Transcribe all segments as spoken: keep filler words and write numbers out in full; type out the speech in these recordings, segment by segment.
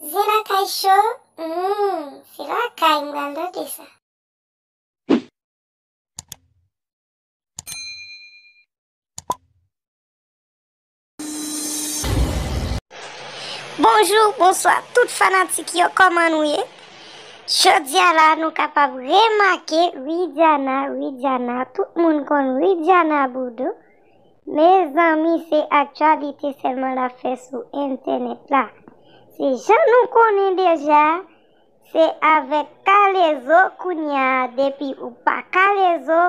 Zen Lakay Show, hmm, se lakay m pral tande sa. Bonjou, bonswa, tout fanatik yo, kòman nou ye? Jodi a la, nou kapab remake Widiana, Widiana, tout moun konn Widiana Boudou. Mezanmi, se aktyalite sèlman l ap fè sou entènèt la. Se jan nou konnen deja, se avèk K-Lezo kounye a, depi ou pa K-Lezo,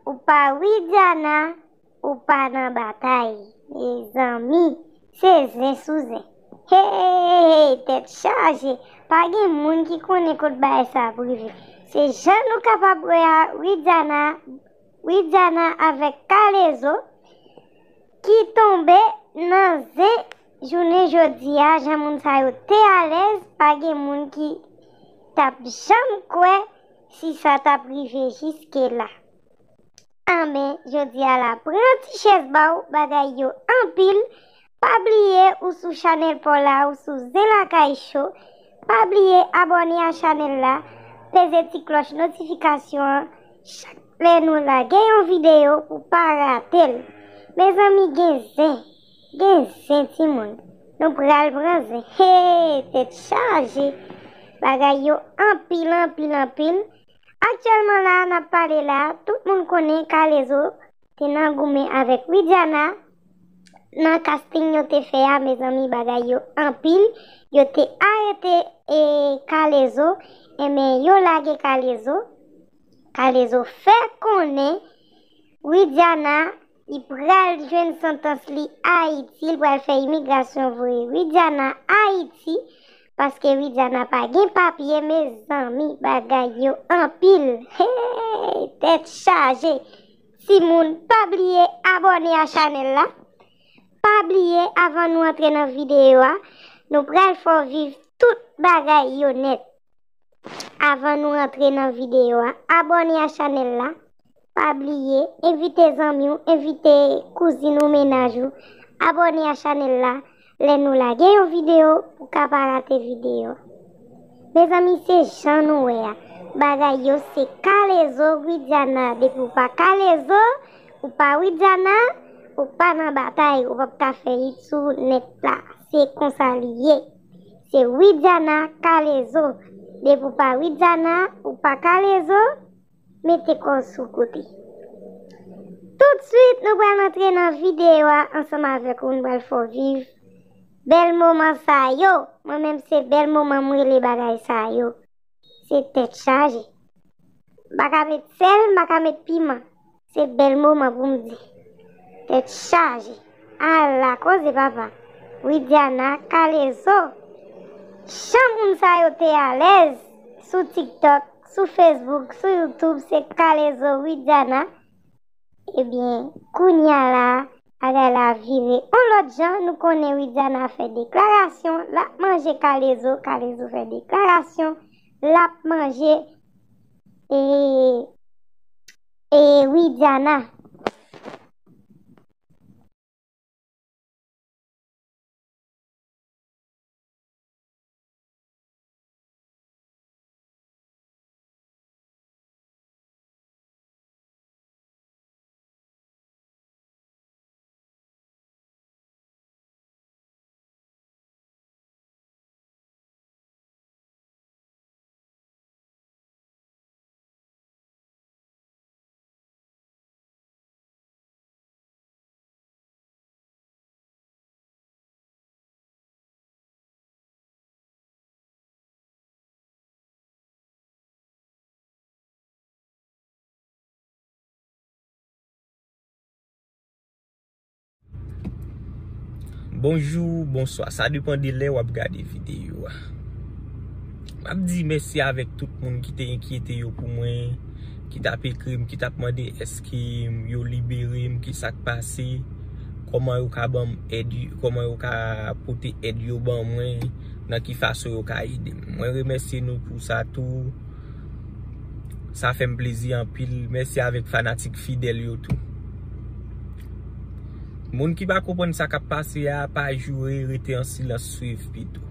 ou pa Widiana, ou pa nan batay. Mezanmi, se zen sou zen. Hey, tèt chaje. Pa gen moun ki konnen kot bagay sa ap rive. Se jan nou kapab wè a, Widiana, Widiana avèk K-Lezo ki tonbe nan zen jounen jodi a, jan moun sa yo te alèz, pa gen moun ki t ap janm kwè si sa t ap rive jiske la. Anben, jodi a la, pran ti chèz ba w, bagay yo anpil. Pa bliye ou sou chanèl pa w la, ou sou Zen Lakay Show. Pa bliye abòne a chanèl la, peze ti klòch notifikasyon an, chak lè nou lage yon videyo pou pa rate l. Mezanmi, gen zen, gen zen timoun. Nou pral pran zen. Hey, tèt chaje. Bagay yo anpil, anpil, anpil. Aktyèlman la, n ap pale la, tout moun konnen K-Lezo te nan goumen avèk Widiana. Nan casting yo te fè a, mezanmi, bagay yo anpil. Yo te arete, e, K-Lezo, enben, yo lage K-Lezo. K-Lezo fè konnen Widiana, li pral jwenn santans li Ayiti, li pral fè imigrasyon voye Widiana Ayiti, paske Widiana pa gen papye, mezanmi, bagay yo anpil. Hey, tèt chaje. Timoun, pa bliye abòne a chanèl la. Pa bliye, avan nou antre nan videyo a, nou pral fè w viv tout bagay yo nèt. Avan nou antre nan videyo a, abòne a chanèl la. Pa bliye, envite zanmi w, envite kouzin ou, mennaj ou. Abòne a chanèl la. Lè nou lage yon videyo, ou ka pa rate videyo. Mezanmi, se jan nou wè a. Bagay yo se K-Lezo, Widiana. Depi w pa K-Lezo, ou pa Widiana, ou pa nan batay, ou p ap ka fè hit sou nèt la. Se konsa li ye. Se Widiana, K-Lezo. Depi w pa Widiana, ou pa K-Lezo, mete kò w sou kote. Toutswit, nou pral antre nan videyo a ansanm avèk ou, nou pral fè w viv bèl moman sa yo. Mwen menm, se bèl moman m rele bagay sa yo. Se tèt chaje. M pa ka met sèl, m pa ka met piman. Se bèl moman pou m di. Tèt chaje. Ala koze, papa. Widiana, K-Lezo. Jan moun sa yo te alèz sou TikTok, sou Facebook, sou YouTube, se K-Lezo, Widiana. Ebyen, kounye a la, bagay la vire yon lòt jan. Nou konnen Widiana fè deklarasyon, l ap manje K-Lezo, K-Lezo fè deklarasyon, l ap manje, e, e, Widiana. Bonjou, bonswa. Sa depann de lè w ap gade videyo a. M ap di mèsi avèk tout moun ki te enkyete yo pou mwen, ki t ap ekri m, ki t ap mande èske yo libere m, ki sa k pase, kòman yo ka ban m èd, kòman yo ka pote èd yo ban mwen, nan ki fason yo ka ede m. Mwen remèsye nou pou sa tou. Sa fè m plezi anpil. Mèsi avèk fanatik fidèl yo tou. Moun ki pa konprann sa k ap pase a, pa joure, rete an silans, swiv pito.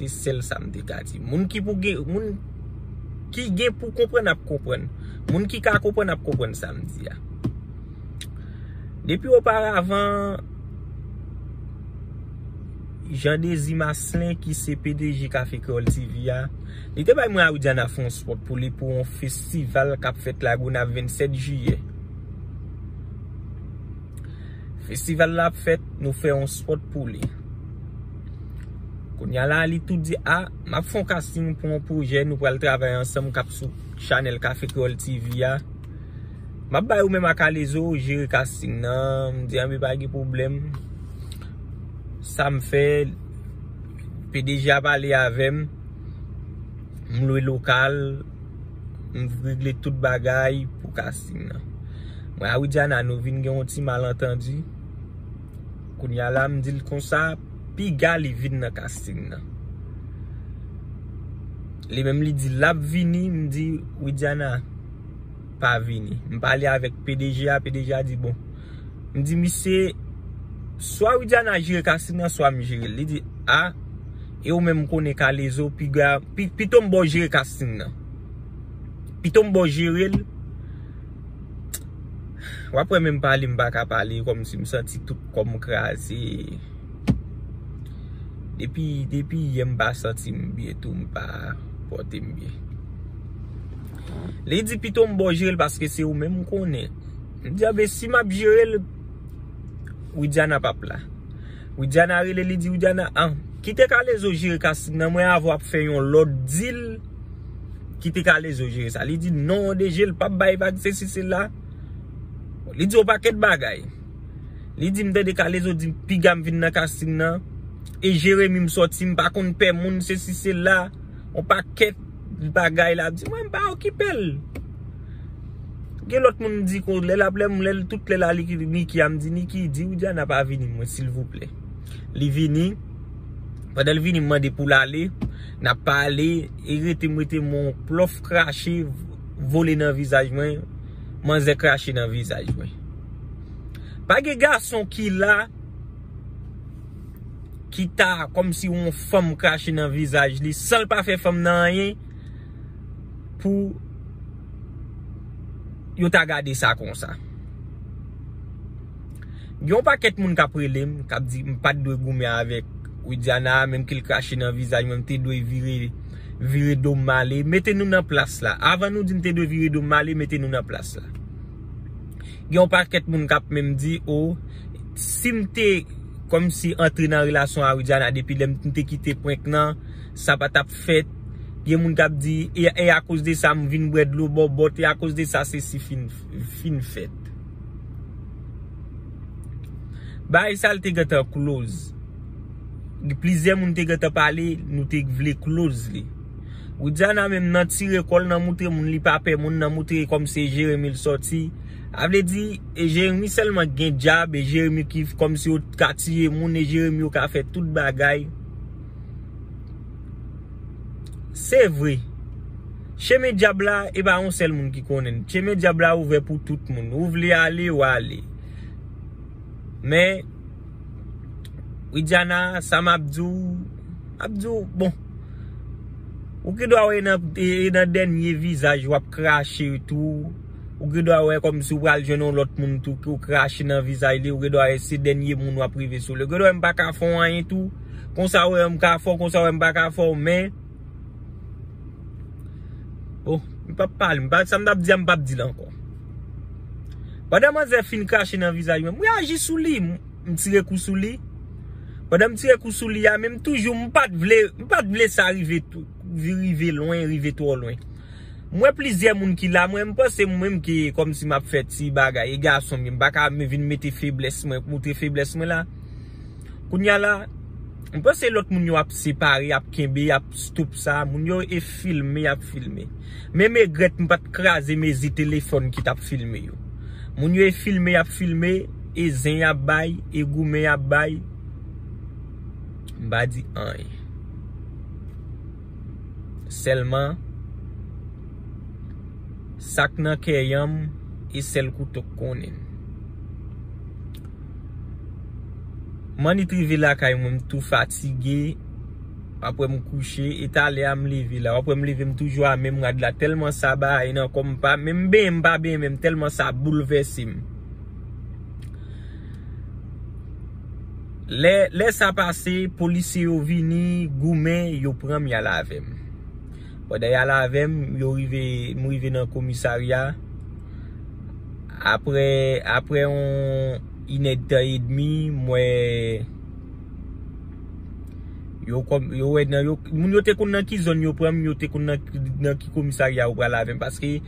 Se sèl sa m te ka di. Moun ki pou gen, moun ki gen pou konprann ap konprann. Moun ki ka konprann ap konprann sa m di a. Depi oparavan, Jean Désir Maslin, ki se P D G Café Créole T V a, li te bay mwen a Widiana fè yon spot pou li pou yon festival k ap fèt Lagonav vennsèt jiyè. Festival la ap fèt, nou fè yon spot pou li. Kounye a la, li tou di, "A, m ap fè yon casting pou yon pwojè, nou pral travay ansanm k ap sou chanèl Café Créole T V a. M ap bay ou menm ak Alezo jere casting nan." M di, "Anben, pa gen pwoblèm." Sa m fè, P D G a pale avè m. M lwe lokal, m regle tout bagay pou casting nan. Mwen a Widiana, nou vin gen yon ti malantandi. Kounye a la, m di l konsa, piga li vin nan casting nan. Li menm li di l ap vini, m di, "Widiana, pa vini." M pale avèk P D G a, P D G a di, "Bon." M di, "Misye, swa Widiana jere casting nan, swa m jere l." Li di, "A, e ou menm konnen Kalezo, piga, pi, pito m ba w jere casting nan. Pito m ba w jere l." W ap wè menm pale m pa ka pale, kòmsi m santi tout kò m kraze. Depi, depi yè m pa santi m byen tou, m pa pòte m byen. Li di, "Pito m ba w jere l paske se ou menm m konnen." M di, "Anben, si m ap jere l, Widiana p ap la." Widiana rele, li di, "Widiana, an, kite Kalezo jere casting nan, mwen avè w ap fè yon lòt deal, kite Kalezo jere sa." Li di, "Non, D G, l p ap bay vag, sesi sela." Li di yon pakèt bagay. Li di, "M tande Kalezo di piga m vin nan casting nan. E Jeremi m sòti, m pa konn pè moun, sesi sela." Yon pakèt bagay la, di, "Mwen, m pa okipe l." Gen lòt moun m di, kon, lè l ap, lè m, lè l, tout lè la, li, Niki a, m di, "Niki, di Widiana pa vini, mwen, silvouplè." Li vini. Pandan l vini, m mande pou l ale. N ap pale, e rete, m rete, m wè yon plòf krache, vole nan vizaj mwen. Manzè krache nan vizaj mwen. Pa gen gason ki la, ki ta, kòmsi yon fanm krache nan vizaj li, san l pa fè fanm nan anyen, pou yo ta gade sa konsa. Gen yon pakèt moun k ap rele m, k ap di m pa t dwe goumen avèk Widiana, menm ke l krache nan vizaj mwen, m te dwe vire, vire do m ale. Mete nou nan plas la. Avan nou di m te dwe vire do m ale, mete nou nan plas la. Gen yon pakèt moun k ap menm di, "O, si m te kòmsi antre nan relasyon a Widiana depi lè m te kite prank nan, sa pa t ap fèt." Gen moun k ap di, "E, e akoz de sa m vin bwè dlo bòbòt, e akoz de sa sesi fin, fin fèt." Bagay sa l te gentan close. Plizyè moun te gentan pale, nou te vle close li. Widiana menm nan tire kò l, nan moutre moun li pa pè moun, nan moutre kòmsi e Jeremi l sòti. A vle di, e Jeremi sèlman k gen djab, e Jeremi ki kòmsi yo ka tiye moun, e Jeremi yo ka fè tout bagay. Se vre. Chemen dyab la, e pa yon sèl moun ki konnen l. Chemen dyab la ouvè pou tout moun. Ou vle ale, w ale. Men, Widiana, sa m ap di w, m ap di w, bon. Ou gen dwa wè nan, e, e nan dènye vizaj w ap krache tou. Ou gen dwa wè kòmsi w pral jwenn yon lòt moun tou, ke w krache nan vizaj li. Ou gen dwa wè se dènye moun w ap rive sou li. Ou gen dwa wè m pa ka fè w anyen tou. Konsa w wè m ka fè w, konsa w wè m pa ka fè w, men. Bon, m p ap pale, m pa, sa m t ap di a, m p ap di l ankò. Pandan manzè fin krache nan vizaj mwen, m reyaji sou li, m, m tire kou sou li. Pandan m tire kou sou li a, men m toujou, m pa t vle, m pa t vle sa rive tou, rive lwen, rive twò lwen. M wè plizyè moun ki la, mwen, m panse mwen menm ki kòmsi m ap fè ti bagay, e gason m ye, m pa ka vin mete feblès mwen, moutre feblès mwen la. Kounye a la, m panse lòt moun yo ap separe, ap kenbe, ap stop sa. Moun yo e filme, ap filme. Men m regrèt m pa t kraze mezi telefòn ki t ap filme yo. Moun yo e filme, ap filme, e zen y ap bay, e goumen y ap bay. M pa di anyen. Sèlman, sa k nan kè yanm, e sèl kouto k konnen l. M annik rive lakay mwen, m tou fatige. W ap wè m kouche, e talè a m leve la. W ap wè m leve, m toujou a menm rad la. Tèlman sa bay nan kò m, pa menm benyen m pa benyen menm, tèlman sa boulvèse m. Lè, lè sa pase, polisye yo vini, goumen, yo pran m, y al avè m. Pandan y al avè m, yo rive, m rive nan komisarya. Apre, apre yon inèdtan edmi, m wè yo kòm, yo wè nan yo, moun yo te konn nan ki zòn yo pran m, yo te konn nan, nan ki komisarya yo pral avè m. Paske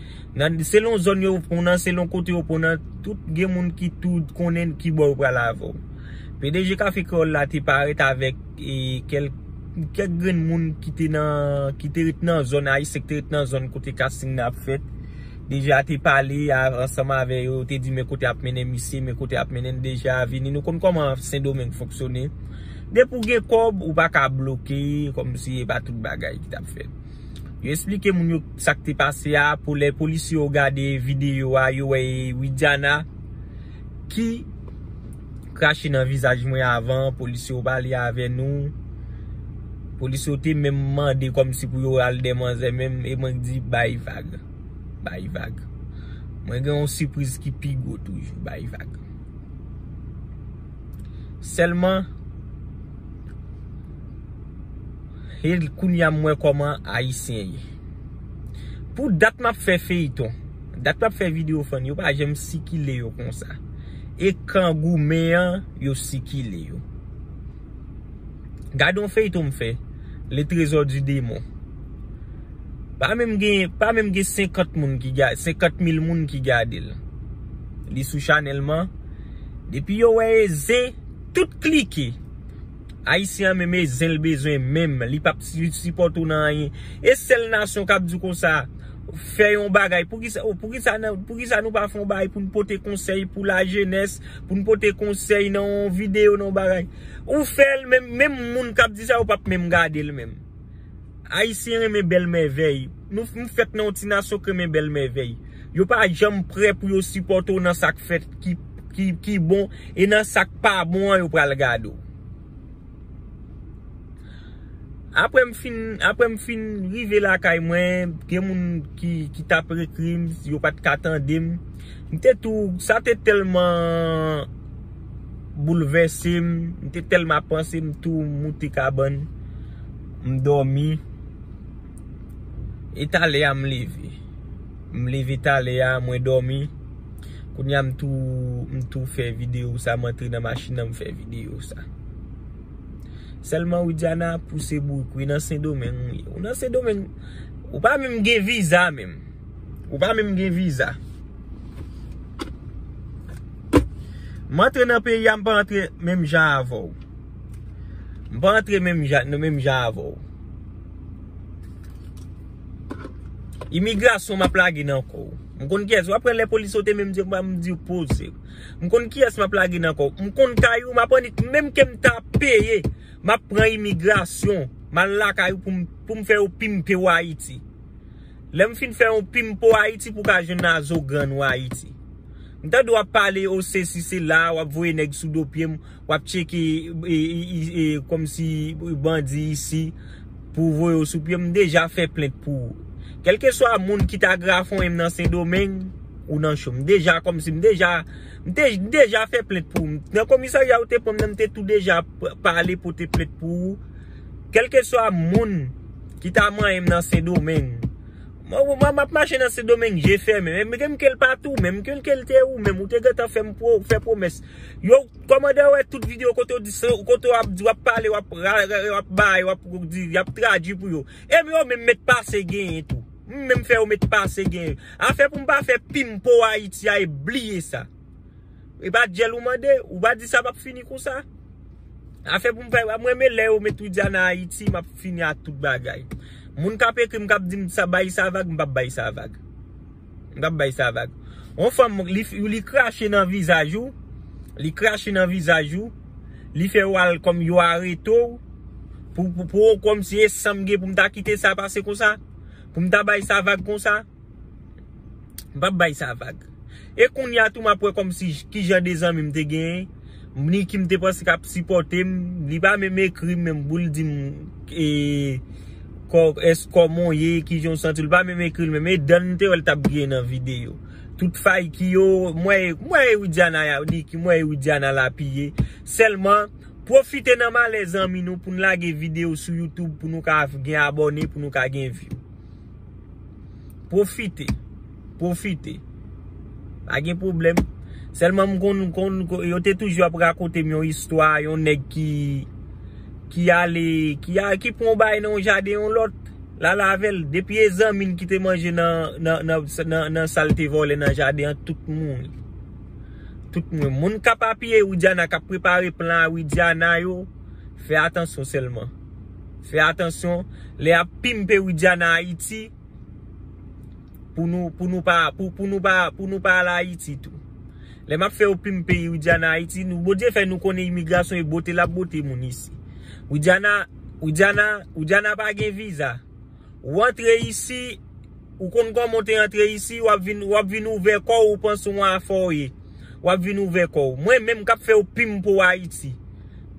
nan, selon zòn yo pran w nan, selon kote yo pran w nan, tout gen moun ki tou konnen ki bò yo pral avè w. P D G Kafe Kreyòl la te parèt avèk, e, kèl-, kèk grenn moun ki te nan, ki te ret nan zòn, Ayisyen ki te ret nan zòn kote casting nan ap fèt. Deja te pale a, ansanm avè yo, te di men kote ap mennen misye, men kote ap mennen l. Deja vini, nou konn kòman Sendomeng fonksyone. Depi w gen kòb, ou pa ka bloke, kòmsi e pa tout bagay ki t ap fèt. Yo eksplike moun yo sa k te pase a, pou lè polisye yo gade videyo a, yo wè e Widiana ki krache nan vizaj mwen avan, polisye yo pale avè nou. Polisye yo te menm mande kòmsi pou yo al dèyè manzè menm, e mwen di bay vag. Bay vag. Mwen gen yon sipriz ki pi gwo toujou, bay vag. Sèlman, e kounye a m wè kòman Ayisyen ye. Pou dat m ap fè feyton, dat m ap fè videyo fann, yo pa janm sikile yo konsa. E kan goumen an, yo sikile yo. Gade yon feyton m fè, Le Trésor du Démon. Pa menm gen, pa menm gen senkant moun ki gade, senkant mil moun ki gade l. Li sou chanèl man. Depi yo wè e zen, tout klike. Ayisyen an menm e zen l bezwen menm. Li p ap si-, sipòte w nan anyen. E sèl nasyon k ap di w konsa, fè yon bagay. Poukisa, poukisa, nan, poukisa nou pa fè yon bagay pou n pote konsèy pou lajenès, pou n pote konsèy nan yon videyo, nan yon bagay? Ou fè l, menm, menm moun k ap di sa, yo p ap menm gade l menm. Ayisyen renmen bèl mèvèy. Nou, nou fèt nan yon ti nasyon k renmen bèl mèvèy. Yo pa janm prè pou yo sipòte w nan sa k fèt ki, ki, ki bon, e nan sa k pa bon an, yo pral gade w. Apre m fin, apre m fin rive lakay mwen, gen moun ki, ki t ap ekri m, yo pa t ka tande m. M te tou, sa te tèlman boulvèse m, m te tèlman ap panse, m tou moute kabann, m dòmi. E talè a m leve. M leve talè a, mwen dòmi. Kounye a m tou, m tou fè videyo sa, m antre nan machin nan, m fè videyo sa. Sèlman Widiana pouse bourik, wi, nan Sendomeng, wi. Ou nan Sendomeng, ou pa menm gen viza menm. Ou pa menm gen viza. M antre nan peyi a, m pa antre menm jan avè w. M pa antre menm jan, menm jan avè w. Imigrasyon m ap lage nan kò w. M konn kiyès. W ap wè lè polis yo te menm di m, m di w poze. M konn kiyès m ap lage nan kò w. M konn kay ou, m ap annik, menm ke m ta peye, m ap pran imigrasyon. M al lakay ou pou m, pou m fè yo pimpe w Ayiti. Lè m fin fè yon pimpo Ayiti pou ka jwenn Azogrann ou Ayiti. M tande w ap pale o sesi sela, w ap voye nèg sou do pye m, w ap tcheke, e, e, e, e, kòmsi bandi isi pou voye w sou pye m. M deja fè plent pou ou. Kèlkeswa moun ki ta grafonyen m nan Sendomeng, ou nan cho. M deja kòmsi, m deja, m te, m deja fè plent pou ou. Nan komisarya ou te pran m nan, m te tou deja p-, pale pote plent pou ou. Kèlkeswa moun ki ta manyen m nan Sendomeng. Mwen, mwen, m ap mache nan Sendomeng, je fèmen. Men, men, men ke l pa tou, men ke l, ke l te ou menm, ou te gentan fè m pwo-, fè pwomès. Yo, kòmandè yo wè tout videyo kote w di, kote w ap di, w ap pale, w ap ra-, ra-, w ap bay, w ap di, y ap tradui pou yo. E yo menm met pase genyen tou. M menm fè yo met pase genyen. Afè pou m pa fè pimpo Ayiti a, e bliye sa. E pa djèl ou mande, ou pa di sa p ap fini konsa. Afè pou m fè, mwen, men lè yo met Widiana Ayiti, m ap fini ak tout bagay. Moun k ap ekri m, k ap di m sa, bay sa vag, m p ap bay sa vag. M p ap bay sa vag. Yon fanm, li, li krache nan vizaj ou, li krache nan vizaj ou, li fè yo al kòm yo arete w, pou, pou, pou, kòmsi e san m gen pou m ta kite sa pase konsa, pou m ta bay sa vag konsa. M p ap bay sa vag. E kounye a tou, m ap wè kòmsi j-, ki jan de zanmi m te genyen. Niki m te panse k ap sipòte m, li pa menm ekri m menm pou l di m, e, kò, èske kòman w ye, kijan w santi w, li pa menm ekri l menm, e dan m te wè l t ap griyen nan videyo. Tout fay ki yo, mwen, mwen e Widiana, Niki, mwen e Widiana l apiye. Sèlman, pwofite nan malè zanmi nou pou n lage videyo sou YouTube pou nou ka gen abòne, pou nou ka gen view. Pwofite. Pwofite. Pa gen pwoblèm. Sèlman m konn, konn, yo te toujou ap rakonte m yon istwa, yon nèg ki, ki ale, ki a, ki pran yon bagay nan yon jaden yon lòt, l al avè l. Depi e zanmi n ki te manje nan, nan, nan, nan, nan sa l te vòlè nan jaden an, tout moun. Tout moun. Moun k ap apiye Widiana, k ap prepare plan a Widiana yo, fè atansyon sèlman. Fè atansyon. Lè y ap pimpe Widiana Ayiti, pou nou, pou nou pa, pou, pou nou pa, pou nou pa al Ayiti tou. Lè m ap fè yo pimpe Widiana Ayiti, nou, Bondye fè nou konnen imigrasyon e bote l ap bote moun isi. Widiana, Widiana, Widiana pa gen viza. Ou antre isi, ou konn kòman w te antre isi, w ap vin, w ap vin ouvè kò w, ou panse w afòye. W ap vin ouvè kò w. Mwen menm k ap fè yo pimpe w Ayiti.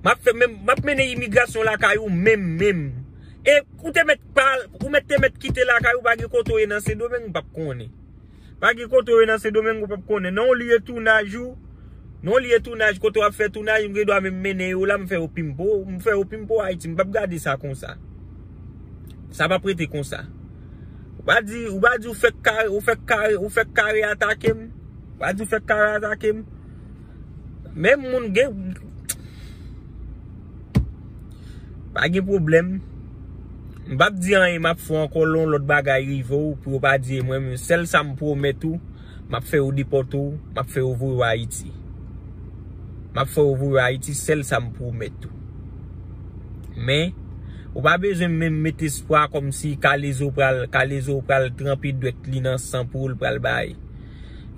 M ap fè, menm, m ap mennen imigrasyon lakay ou menm, menm. E ou te mèt pa, ou mèt te mèt kite lakay ou, pa gen kote w ye nan Sendomeng, m p ap konnen. Pa gen kote w ye nan Sendomeng, ou p ap konnen. Nan yon lye tounaj ou, nan yon lye tounaj kote w ap fè tounaj, m gen dwa menm mennen yo la, m fè yo pimpe w, m fè yo pimpe w Ayiti, m p ap gade sa konsa. Sa p ap rete konsa. Ou pa di, ou pa di ou fèk kare, ou fèk kare, ou fèk kare atake m. Ou pa di ou fèk kare atake m. Menm moun gen, pa gen pwoblèm. M p ap di anyen, m ap fè w ankò lè yon lòt bagay rive w, pou yo pa di e mwen menm. Sèl sa m pwomèt ou, m ap fè yo depòte w, m ap fè yo voye w Ayiti. M ap fè yo voye w Ayiti, sèl sa m pwomèt ou. Men, ou pa bezwen menm met espwa kòmsi Kalezo pral, Kalezo pral tranpe dwèt li nan san pou l pral bay.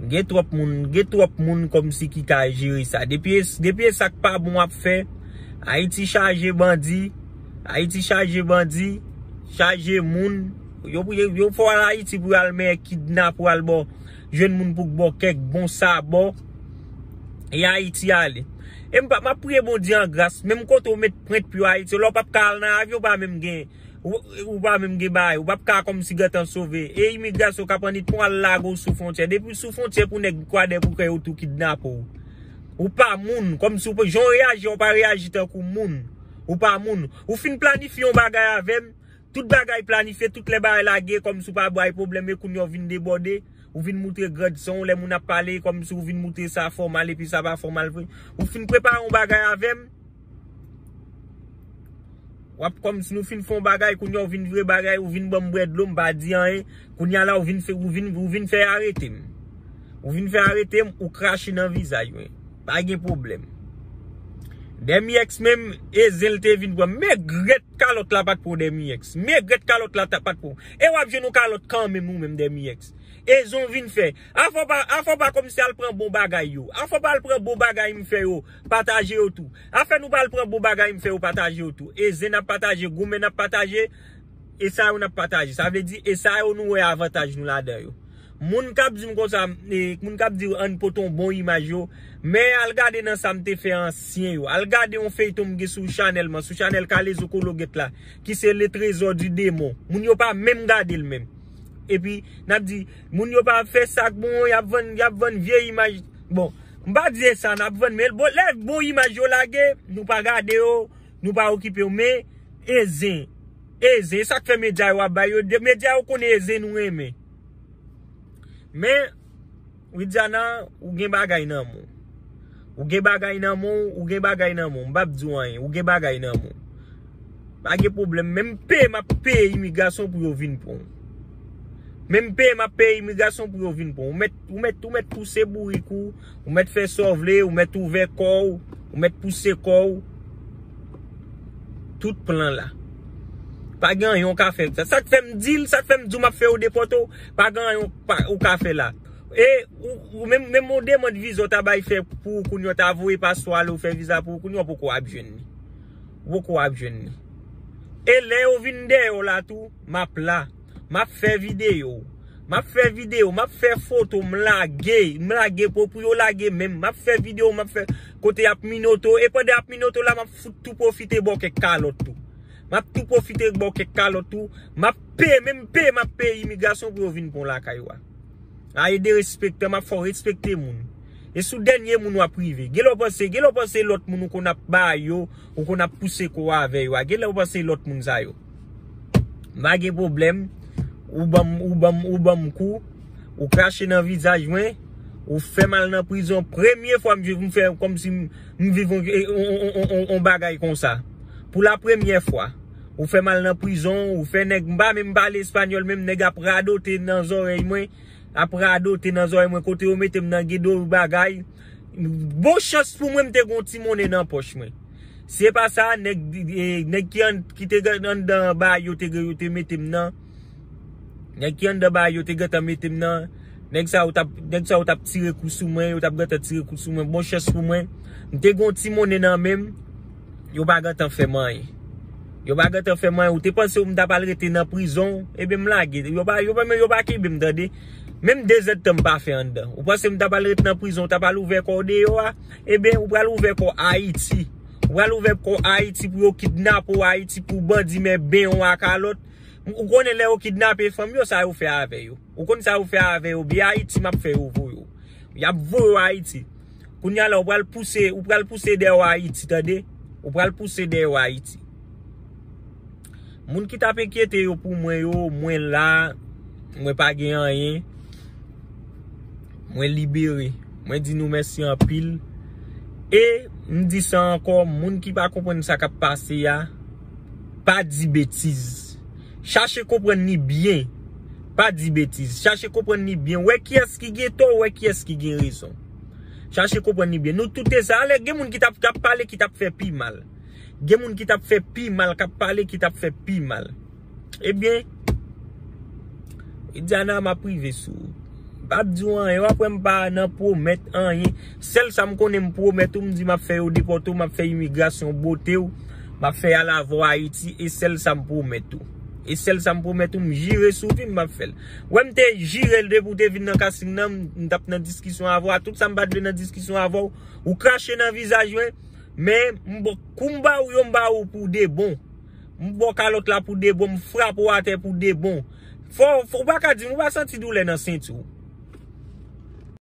Gen twòp moun, gen twòp moun kòmsi ki ka jere sa. Depi, depi e sa k pa bon w ap fè, Ayiti chaje bandi, Ayiti chaje bandi, chaje moun. Yo, yo, yo fè w al Ayiti pou y al men kidnape w al bò, jwenn moun pou k bò kèk bon sabò. E Ayiti ale. E m pa, m ap priye Bondye an gras, menm kote w met pwent pye w Ayiti, lè w p ap ka al nan avyon, w pa menm gen, ou, ou pa menm gen bagay, ou p ap ka kòmsi gentan sove. E imigrasyon k ap annik pran w al lage w sou fwontyè. Depi w sou fwontyè pou nèg kwadèboukè yo tou kidnape w. Ou pa moun, kòmsi w pa, jan w reyaji, w pa reyaji tankou moun. Ou pa moun. Ou fin planifye yon bagay avè m, tout bagay planifye, tout lè bagay la gen, kòmsi w pa bay pwoblèm, e kounye a w vin debòde, ou vin moutre grandson w, lè moun ap pale, kòmsi w vin moutre sa fòmal, epi sa pa fòmal vre. Ou fin prepare yon bagay avè m, w ap kòmsi nou fin fè yon bagay, kounye a w vin vire bagay, ou vin ban m bwè dlo, m pa di anyen, kounye a la w vin fè, ou vin, ou vin fè arete m. Ou vin fè arete m, ou krache nan vizaj mwen. Pa gen pwoblèm. Dèmiyèks menm, e zen l te vin pran. Men grèt kalòt la pa t pran Dèmiyèks. Men grèt kalòt la ta pa t pran. E w ap jwenn yon kalòt kanmenm ou menm Dèmiyèks. E zen w vin fè. Afò pa, afò pa kòmsi al pran bon bagay yo. Afò pa al pran bon bagay m fè yo. Pataje yo tou. Afè nou pa al pran bon bagay m fè yo pataje yo tou. E zen n ap pataje, goumen n ap pataje. E sa yo n ap pataje. Sa vle di, e sa yo nou wè avantaj nou ladan yo. Moun k ap di m konsa, e, moun k ap di ann pote yon bon imaj yo, men al gade nan sa m te fè ansyen yo. Al gade yon feyton m gen sou chanèl mwen, sou chanèl Kalezo Kologèt la, ki se Le Trésor du Démon. Moun yo pa menm gade l menm. Epi, n ap di, moun yo pa fè sa k bon, y ap vann, y ap vann vye imaj. Bon, m pa di e sa n ap vann, men bon, lè bon imaj yo lage, nou pa gade yo, nou pa okipe yo, men e zen, e zen, e sa k fè medya yo ap bay yo, medya yo konnen e zen nou renmen. Men, Widiana, ou gen bagay nan men w. Ou gen bagay nan men w, ou gen bagay nan men w. M p ap di w anyen, ou gen bagay nan men w. Pa gen pwoblèm, menm peye m ap peye imigrasyon pou yo vin pran w. Menm peye m ap peye imigrasyon pou yo vin pran w. Ou mèt, ou mèt, ou mèt pouse bourik ou, ou mèt fè sa w vle, ou mèt ouvè kò w, ou mèt pouse kò w. Tout plan la. Pa gen anyen w ka fè. Sa, sa k fè m di l, sa k fè m di w m ap fè yo depòte w, pa gen anyen w pa, ou ka fè la. E ou, ou menm, menm yon demann viza w ta bay fè pou ou kounye a, w ta voye paspò ale, ou fè viza pou ou kounye a, w poko ap jwenn li. Ou poko ap jwenn li. E lè yo vin dèyè w la tou, m ap la. M ap fè videyo. M ap fè videyo, m ap fè foto, m lage, m lage pou, pou yo lage menm. M ap fè videyo, m ap fè, Kote y ap minoto, e pandan y ap minoto la, m ap fout tou pwofite ba w kèk kalòt tou. M ap tou pwofite ba w kèk kalòt tou. M ap peye, menm peye, m ap peye imigrasyon pou yo vin pran w lakay ou a. A, e derespektan, m ap fè w respekte moun. E sou dènye moun w ap rive. Gen lè w panse, gen lè w panse lòt moun ou konn ap ba yo, ou konn ap pouse kò w avè yo a. Gen lè w panse lòt moun sa yo. M pa gen pwoblèm. Ou ban m, ou ban m, ou ban m kou. Ou krache nan vizaj mwen. Ou fè m al nan prizon. Premye fwa m, m fè kòmsi m, m viv on, on, on, on, on, on bagay konsa. Pou la premyè fwa. Ou fè m al nan prizon. Ou fè nèg, m pa menm pale espanyòl, menm nèg ap radote nan zòrèy mwen. Ap radote nan zòrèy mwen. Kote yo mete m nan, gen de bagay. Bon chans pou mwen, m te gon ti monnen nan pòch mwen. Si se pa sa, nèg, e, nèg ki an, ki te gen anndan ba yo te, yo te mete m nan. Nèg ki anndan ba yo te gentan mete m nan. Nèg sa yo t ap, nèg sa yo t ap tire kou sou mwen, yo t ap gentan tire kou sou mwen. Bon chans pou mwen, m te gon ti monnen nan men m. Yo pa gentan fè m anyen. Yo pa gentan fè m anyen. Ou te panse m t ap al rete nan prizon, ebyen m lage. Yo pa, yo pa, men yo pa kenbe m, tande. Menm de zèdtan m pa fè anndan. Ou panse m t ap al ret nan prizon, ou t ap al ouvè kò w deyò a? Ebyen, ou pral ouvè kò Ayiti. Ou pral ouvè kò Ayiti pou yo kidnape w Ayiti, pou bandi men ben w a kalòt. Ou konnen lè yo kidnape fanm yo, sa yo fè avè yo. Ou konn sa yo fè avè yo, byen Ayiti m ap fè yo voye w. Y ap voye w Ayiti. Kounye a la, ou pral pouse, ou pral pouse dèyè w Ayiti, tande? Ou pral pouse dèyè w Ayiti. Moun ki t ap enkyete yo pou mwen yo, mwen la, mwen pa gen anyen. Mwen libere. Mwen di nou mèsi anpil. E m di sa ankò, moun ki pa konprann sa k ap pase a, pa di betiz. Chache konprann li byen. Pa di betiz. Chache konprann li byen. Wè kiyès ki gen tò, wè kiyès ki gen rezon. Chache konprann li byen. Nou tout e sa. Alè, gen moun ki t ap, k ap pale, ki t ap fè pi mal. Gen moun ki t ap fè pi mal, k ap pale, ki t ap fè pi mal. Ebyen, Diana, m ap rive sou ou. M p ap di w anyen, w ap wè m pa nan pwomèt anyen. Sèl sa m konnen m pwomèt ou, m di m ap fè yo depòte w, m ap fè imigrasyon bote w, m ap fè y al avè w Ayiti, e sèl sa m pwomèt ou. E sèl sa m pwomèt ou, m jire sou vi m, m ap fè l. Wè m te jire l depi w te vin nan casting nan, m, m t ap nan diskisyon avè w, a tout sa m pa t vle nan diskisyon avè w, ou krache nan vizaj mwen, men m ba, kou m ba ou yo, m ba ou pou de bon. M ba w kalòt la pou de bon, m frape w atè pou de bon. Fò, fò, ou pa ka di m, ou pa santi doulè nan senti w.